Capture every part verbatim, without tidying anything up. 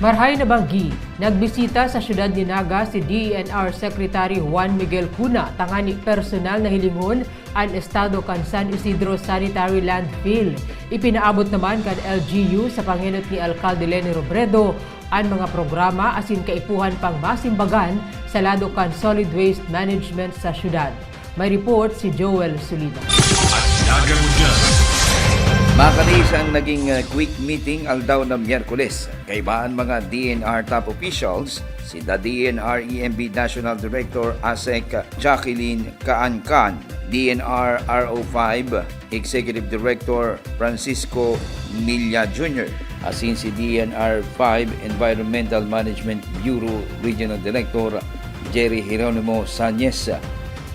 Marahay na banggi, nagbisita sa siyudad ni Naga si D E N R Secretary Juan Miguel Cuna tangani personal na hilingon an estado kan San Isidro Sanitary Landfill. Ipinaabot naman kan L G U sa pangenot ni Alkalde Leni Robredo an mga programa asin kaipuhan pang masimbagan sa lado kan solid waste management sa siyudad. May report si Joel Sulina. At Naga Ngunyan. Makanisa ang naging uh, quick meeting aldaw na Miyerkules. Kaiba an mga D E N R top officials, si the D E N R E M B National Director Asek Jacqueline Kaankan, D E N R R O five Executive Director Francisco Milla Junior, asin si D E N R five Environmental Management Bureau Regional Director Jerry Jeronimo Sañez.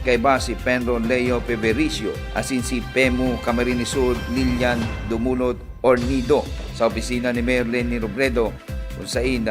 Kaiba si Penro Leo Pevericio asin si Pemu Camarines Sur Lilian Dumulot Ornido sa opisina ni Mayor Leni Robredo, kung sain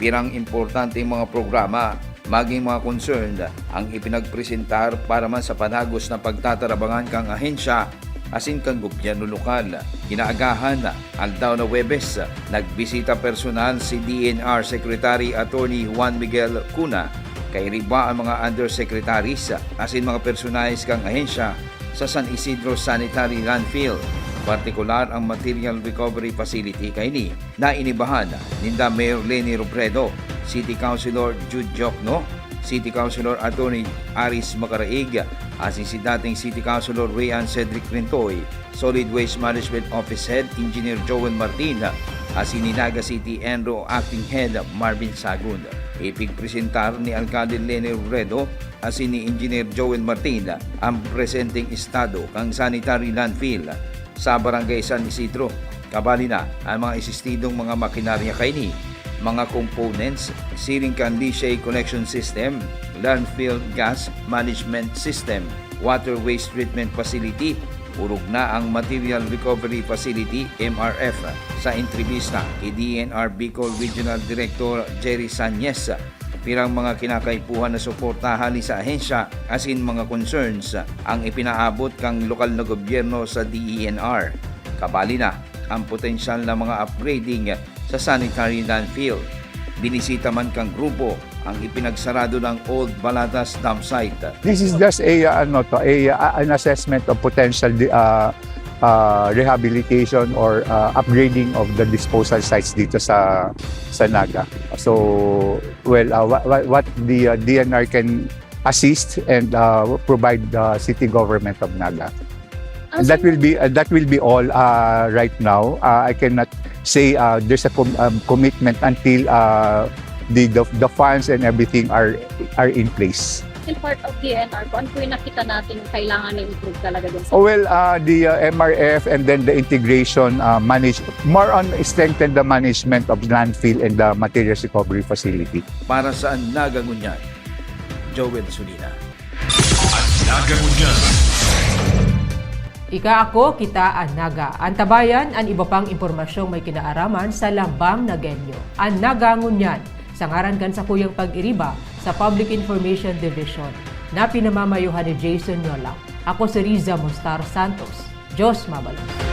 pirang importanteng mga programa, maging mga concern ang ipinagpresentar para man sa panagos na pagtatarabangan kan ahensya asin kan gobyerno lokal. Kinaagahan, aldaw na Huwebes, nagbisita personal si D E N R Secretary Attorney Juan Miguel Cuna, kairiba ang mga undersecretaries asin mga personahes kan ahensya sa San Isidro Sanitary Landfill, partikular ang Material Recovery Facility kaini na inibahan ninda Mayor Leni Robredo, City Councilor Jude Jokno, City Councilor Attorney Aris Macaraig, asin si dating City Councilor Rian Cedric Rintoy, Solid Waste Management Office Head Engineer Joel Martin, asin ni Naga City ENRO Acting Head Marvin Sagun. Ipigpresentar ni Alkalde Leni Robredo asin ni Engineer Joel Martin ang presenteng estado kan sanitary landfill sa Barangay San Isidro. Kabali na ang mga esistidong mga makinarya kaini, mga components, siring kan Lishai Collection System, Landfill Gas Management System, Water Waste Treatment Facility, orog na ang Material Recovery Facility, M R F. Sa entrebista ki D E N R Bicol Regional Director Jerry Sañez, pirang mga kinakaipuhan na suporta hali sa ahensya asin mga concerns ang ipinaabot kan lokal na gobyerno sa D E N R. Kabali na ang potensyal na mga upgrading sa sanitary landfill. Binisita man kan grupo ang ipinagsarado ng Old Balatas dump site. This is just a uh, ano to, a uh, an assessment of potential uh, uh, rehabilitation or uh, upgrading of the disposal sites dito sa sa Naga. So well, uh, what, what the uh, D N R can assist and uh, provide the city government of Naga. And that will be uh, that will be all uh, right now. Uh, I cannot say uh, there's a com- um, commitment until uh, the, the the funds and everything are are in place. Still part of D N R, kung ano po yung nakita natin kailangan na improve talaga dun sa... Oh, well, uh, the uh, M R F and then the integration uh, manage more on strengthen the management of landfill and the materials recovery facility. Para sa Naga Ngunyan, Joel Sulina. At Naga Ngunyan. Ika, ako, kita, an Naga. Antabayan an iba pang impormasyong may kinaaraman sa Lambang Nagenyo. An Naga Ngunyan, sa ngaran kan sakuyang pag-iriba sa Public Information Division, na pinamamayohan ni Jason Yola. Ako si Riza Mustar Santos. Diyos mabalos.